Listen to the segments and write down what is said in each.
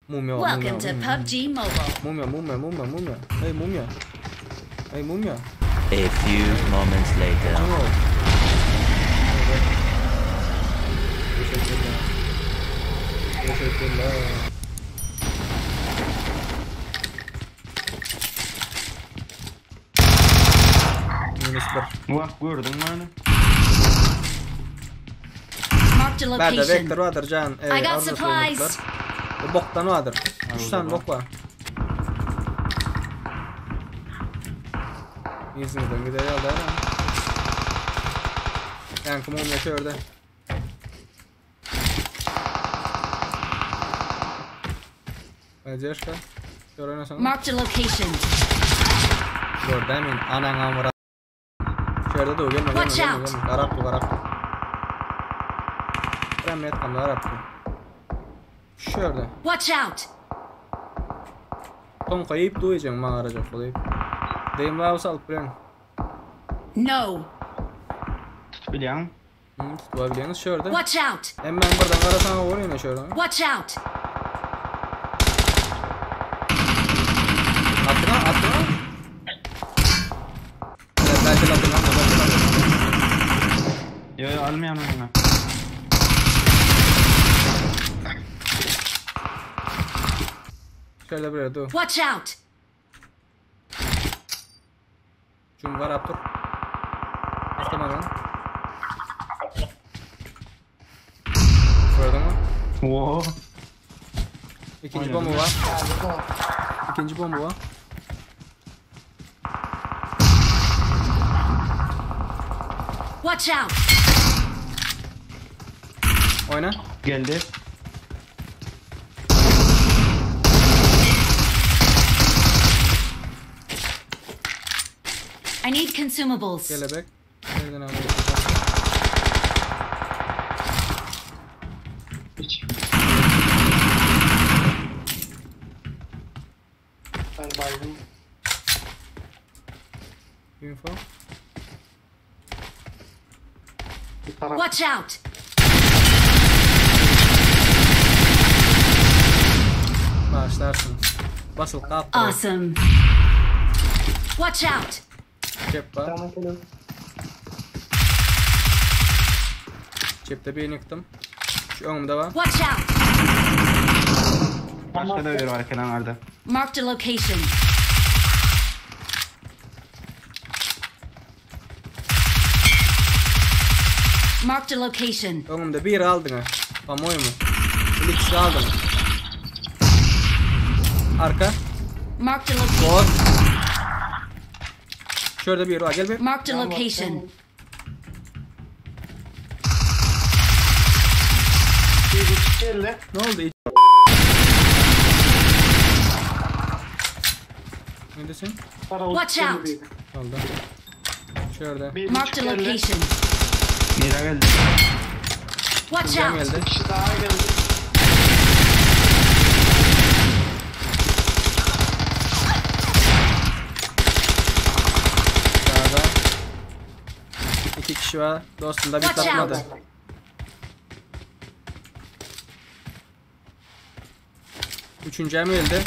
Mumya var, mumya, Welcome to mumya. PUBG Mobile. Mumya, mumya, mumya, mumya. Hey mumya. Hey mumya. A few moments later. Kim ol? Teşekkürler. Teşekkürler. Minus bir. Wah gördün mü onu? Marked a Bärde location. Vector vardır can. I got supplies. Bu boktan vardır. 3 tane bok var. İzmir'den gider yolda. Yankı mum yaşıyor orada. Надежка. Şöyle oynasana. Marked a location. Gör demin anan amura. Şöyle dur gelme gelme Watch gelme out. gelme. Garap bu garap bu. Rahmet kam garap bu. Şöyle. Watch out! Tom kayıp duyacağım maňa aracak bolayıp. Deyim var olsa alyp bilen. No! Tutup bilýän. Hı, tutabiliyorsunuz şöyle. Watch out! Hem ben buradan karasana vuruyorum şöyle. Watch out! Atına atına. Evet, belki atına belki atına. Yo yo almayan onu. Şöyle buraya dur. Watch out! Şunu var dur. Avtomadan. Gördün mü? Wow. İkinci Oynadım. bomba var. İkinci bomba var. Watch out! Oyna. Geldi. I need consumables. Kelebek. Nereden aldın? Hiç. Ben baydım. Info. Bir taraf. Watch out! Bağışlarsın. Basıl kalk. Awesome. Watch out! Cep var. Tamam geliyorum. Cepte bir yıktım. Şu önümde var. Watch out! Başka da bir var kenarda. Marked a location. Marked a location. Önümde bir aldın ha. Pamoy mu? Bir ikisi aldın. Arka. Marked a location. Bot. Şurada bir var. Gel bir. Marked a location. Bir buçuk geldi. Ne oldu? Ne desin? Para Watch out. geldi. Oldu. Şurada. Bir Marked buçuk a geldi. location. Mira geldi. Watch Cam out! geldi. Bir kişi daha geldi. Sağda. İki kişi var. Dostum da bir Watch tatmadı. out. Üçüncü mi geldi?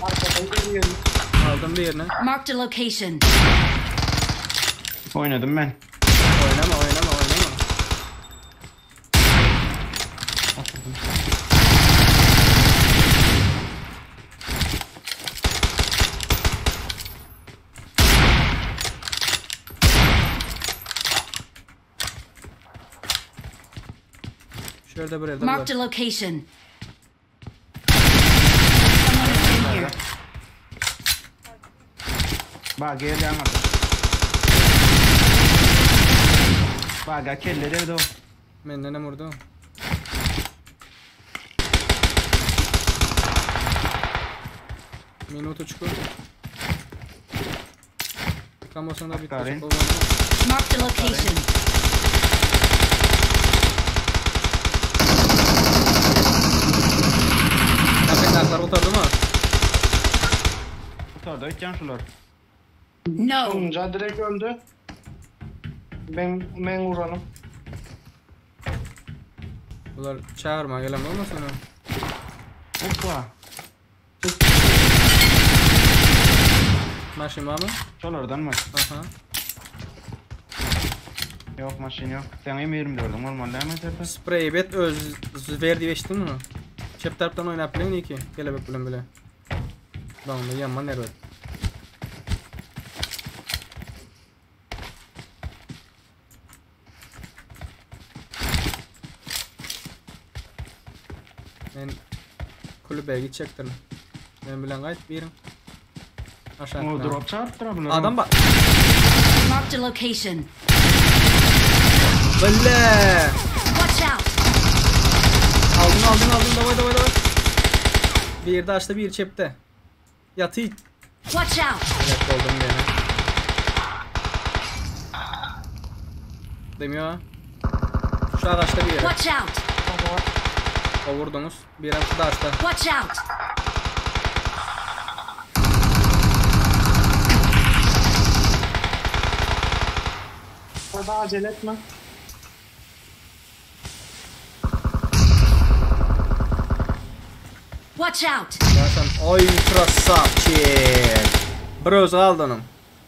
Arkadan biri geldi. Aldım birini. Marked a location. Oynadım ben. Oynama oynama oynama. Oturdum. Şurada buraya da Marked var. a location. Someone has been here. Bak geldi ama. Bak kelle de o. Benden ne vurdu? Minuto çıkıyor. Kamosunda bitti. Karin. Marked a location. Kapendaklar oturdu mu? Oturdu ötken şular. No! Sonunca direkt öldü. Ben, ben vuranım. Bular çagyrma gelen bolmasyn ha. Hoppa. Maşyn barmy? Şolardan mı? Aha. Yok maşyn yok. Sen M24'üň bolmaly dämi Serdar? Sprey bet öz ver diýip eşitdim mi? Çep tarapdan oýnap bilen iki. Kelebek bilen bile. Daňda ýaman erbet. Men kulübe gidjekdirin. Men bilen gaýt biriň. Aşağı. O drop çarpdyr bular. Adam bak. Marked a location. Bile. Watch out! Aldın aldın aldın davay davay davay. Bir de açtı bir çepte. Yatı. Watch out! Evet oldum gene. Demiyor. Şu ağaçta bir yere. Watch out! O vurdunuz. Bir şu da ağaçta. Watch out! Serdar acele etme. Watch out! Zaten oy krasavçik. Bir özü aldı onun.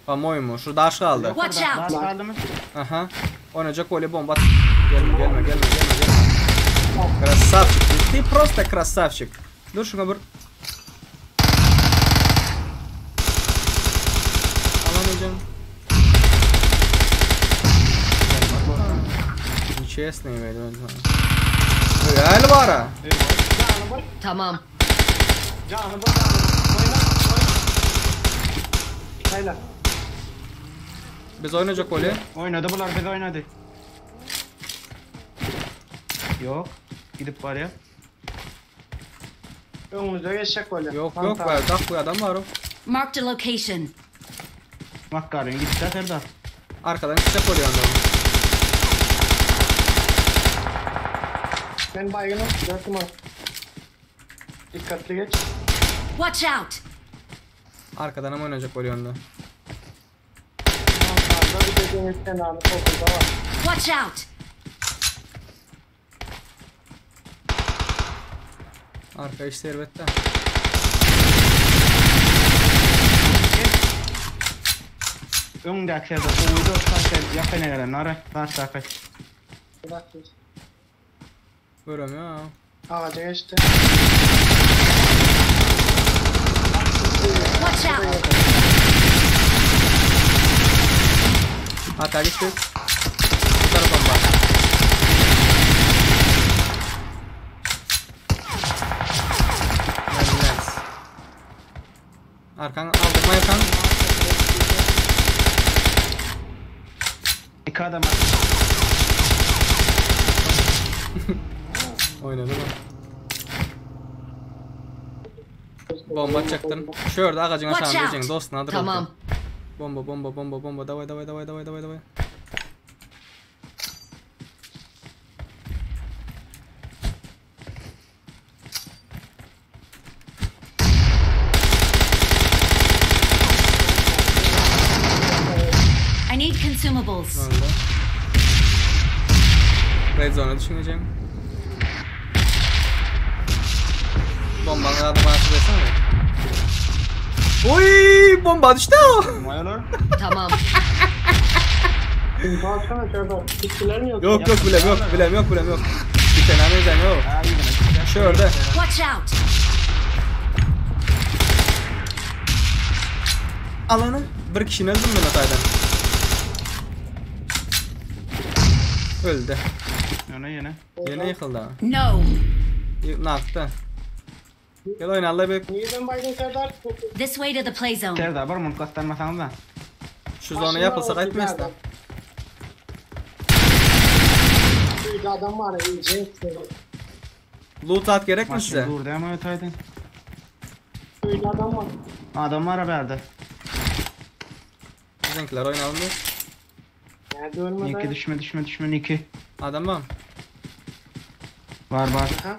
По-моему, şu daş kaldı. Watch out! Daş kaldı mı? Aha. Oynayacak öyle bomba. Gelme gelme gelme gelme gelme. Красавчик. Ты просто красавчик. Dur şuna bir. Alamayacağım. Нечестный böyle. Gel bara. Canı bir. Tamam. Canı bir. Canı bir. Oyna. Oyna. Hayla. Biz oynayacak öyle. Oynadı bular biz oynadı. Yok. Gidip var ya. Önümüze geçecek böyle. Yok Tam yok tam. be. Tak bu adam var o. Marked a location. Makkarın gitti Serdar. Arkadan çıkacak oluyor onda. Ben baygınım. 4 numara. Dikkatli geç. Watch out! Arkadan ama oynayacak oluyor onda. Tam sağda bir de deniz kenarı okulda var. Watch out! Arka işte elbette. Öňdäki Serdar. Uydu taş yakın gelen ara. Taş taş. Bak. Görüyorum ya. Ağaca geçti. Watch out! Hatta geçtik. Bu tarafa bak. Nice. Arkan aldık mı arkan? İki adam Oynadı mı? Bomba atacaktın. Şurada ağacın Watch aşağına out. diyeceksin. Dostuna adır. Tamam. Bomba bomba bomba bomba. Davay davay davay davay davay davay. I need consumables. Öldü. Red zone'a düşüneceğim. Bombanın adımı açıversene. Oy bomba düştü. Mayalar. Tamam. Baksana Serdar. Bitkiler mi yok? Yok yok bilem yok bilem yok bilem yok. Bir tane neden yok. Ha iyi Şurada. Watch out! Alanı bir kişinin öldüm ben hataydan. Öldü. Yine yine. Yine yıkıldı. ha. No! Naktı. Gel oyna Allah bek. Niye ben baygın Serdar? This way to the play zone. Serdar var mı? Göstermesen da. Şu zona yapılsa kaçmaz da. Bir adam var ya yiyecek. Loot at gerek mi Maşın size? durdu ama öteydin. Köyde adam var. Adam var haberde. Bizimkiler oynayalım bir. Nerede ölmedi? Niki düşme düşme düşme Niki. Adam var mı? Var var. Ha?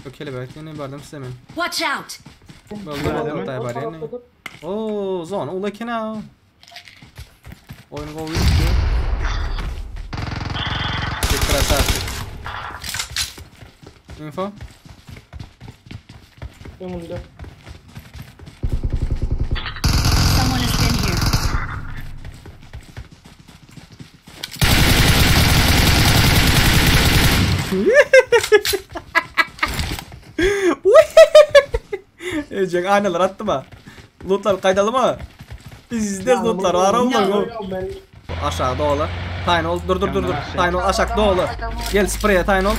Yok hele belki ne bardım size men. Watch out! Boldy boldy tay O bar tarafta ýene. dur. Oo, zona ula kena. Oyun gowy gitti. Krasavçik. Info. Öňümde. Someone has been here. Ejek aynalar attı mı? Lootlar kaydalı mı? Bizde lootlar var oğlum. Aşağıda ola. Tayin ol. Dur dur dur dur. Tayin ol. Aşağıda ola. Gel spreye tayin ol.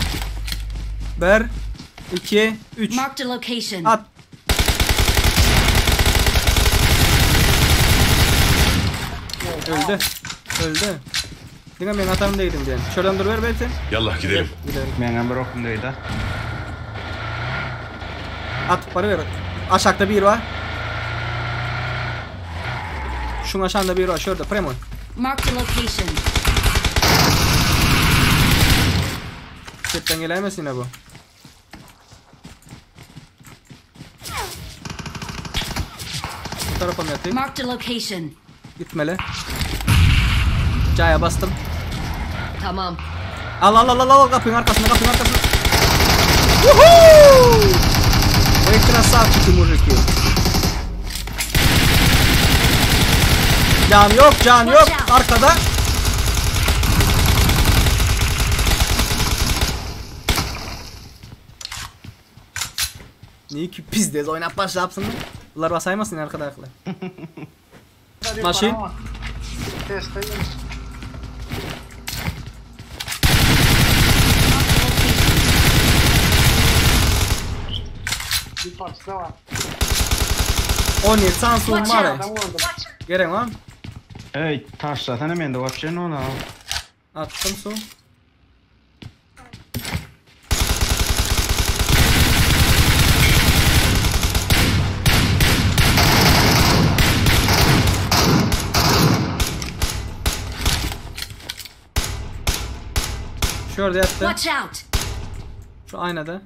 1 2 3 Marked a location. At. Öldü. Öldü. Diňe men atarım dedim diyen. Şuradan dur ver belki. Yallah gidelim. Gidelim. Meňem bir okum değdi. At para ver. Aşağıda bir var. Şunun aşağında bir var. Şurada premo. Marked a location. Çepten geläymesin yine bu. Bu tarafa mı yatayım? Marked a location. Gitmeli. Caya bastım. Tamam. Al al al al al kapının arkasında kapının arkasında. Woohoo! Вы красавчики, мужики. Can yok, can yok. Arkada. Niye ki pizdez oynap başlapsın? Bular basaymasın arkadakiler. Maşin. Testeyim. Bir parçası var. 17 tane suyum Watch var. out. Adam gördüm. Gerek var. Ey taşlasana men de vapşe ne ola. Attım su. Şurada yattı. Watch out. Şu aynada.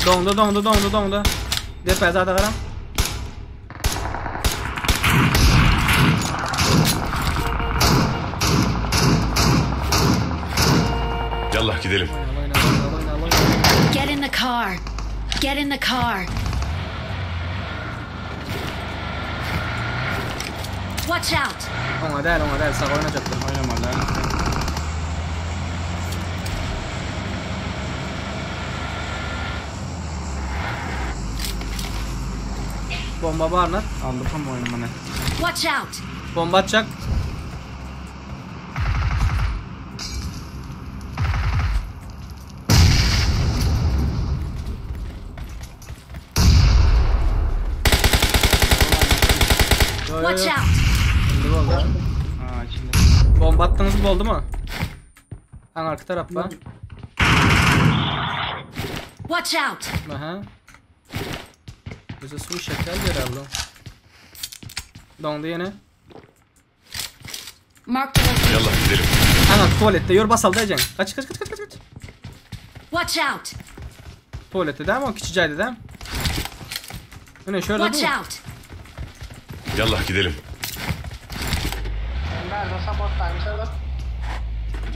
Dondu dondu dondu dondu. Depe zaten karam. Yallah gidelim. Oyna oyna oyna oyna oyna. Get in the car. Get in the car. Watch out. Ona değil ona değil sağ oynayacaktım. Oynamalar. Bomba var lan. Aldım ama oynamanı. Watch out. Bomba atacak. Yo, yo, Watch yo. out. Şimdi oldu. Aa içinde. Bomba attınız mı oldu mu? Han arka taraf var. Watch out. Aha. Bize su şeker herhalde. Dondu yine. Marked a location. Yallah gidelim. Ana tuvalette yor basal diyeceksin. Kaç kaç kaç kaç kaç. Watch out. Tuvalette değil mi o küçüceydi değil mi? Öne şöyle Watch dur. out. Yallah gidelim. Nerede supporttayım Serdar?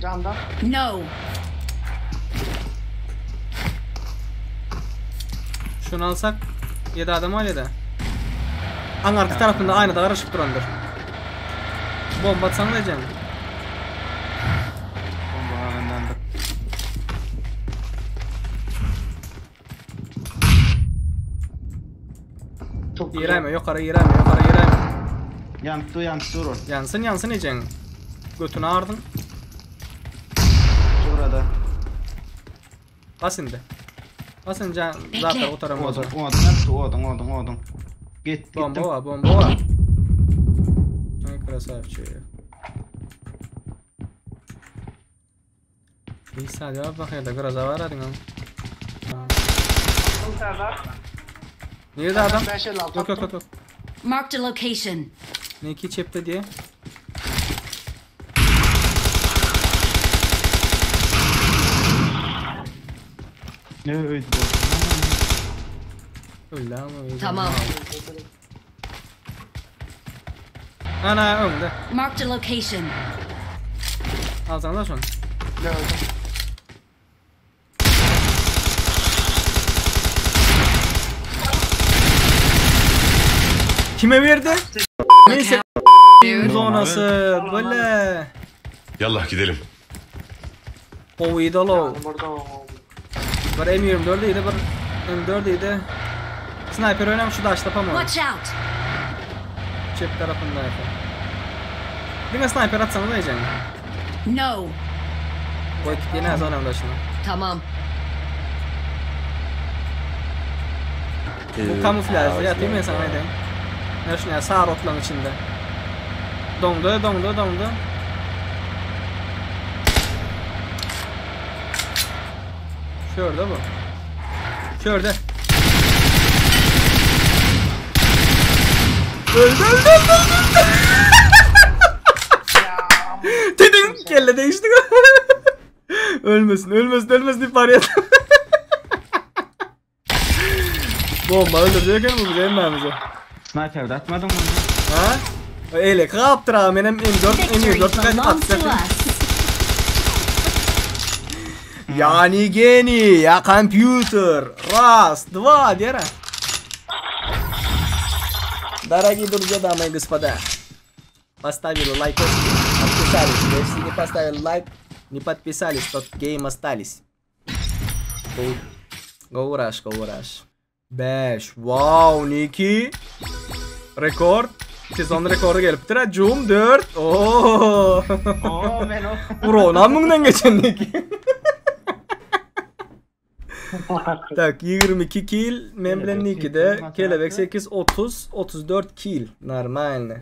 Camdan. No. Şunu alsak 7 adam var ya da. An arka tarafında aynı da karışıp durandır. Bomba atsan diyeceksin. Bomba alandandır. Çok güzel. Gireme yukarı gireme yukarı gireme. Yanıp dur yanıp dur ol. Yansın yansın diyeceksin. Götünü ağırdın. Şurada. Bas indi. Basın can Bekle. zaten o tarafa Odun olacak. odun yanıp dur odun odun odun. Git Bomba gittim. var bomba var. Ay красавчик. İsa cevap bak ya da groza var hadi lan. Attım Serdar. Nerede adam? 556 Yok yok yok yok. Marked a location. Ne iki çepte diye. Ne öldü bu? Öldü ama öldü. Tamam. Ana öňde. Marked a location. Alsana şunu. Gördüm. Kime berdi? Neyse zonası böyle. Yallah gidelim. Gowy dolu. Burada o. Bir M24 idi, bir M4 idi. Sniper önem şu daşda pamuk. Watch out! Çep tarafında. Diňe sniper atsana da diyeceksin. No. Koy git yine zonam daşına. Tamam. Bu Two kamuflajlı hours yatayım ben sana later. edeyim. Ne şunu ya sağ rotlan içinde. Dondu, dondu, dondu. Şurada bu. Şurada. Öldü, öldü, öldü, öldü. Dedim kelle değişti. ölmesin, ölmesin, ölmesin deyip var ya. Bomba öldürecek bu bize emmemizi. Sniper de atmadın mı? Ha? Eyle kaptıra benim M4 Victory M24 kaç belongs to atacak. us. Yani geni ya computer. Раз, два, дера. Дорогие друзья, дамы и господа, поставили лайк, подписались. Если не поставили лайк, не подписались, тот гейм остались. Go, go rush, go rush. 5. Wow, Niki. Rekord. Sezon rekoru gelipdir. ha. Cum 4. Oo. Oo ben o. Urona müňden geçen Niki. Tak 22 kill, men bilen Niki'de kelebek 8 30 34 kill. Normalny.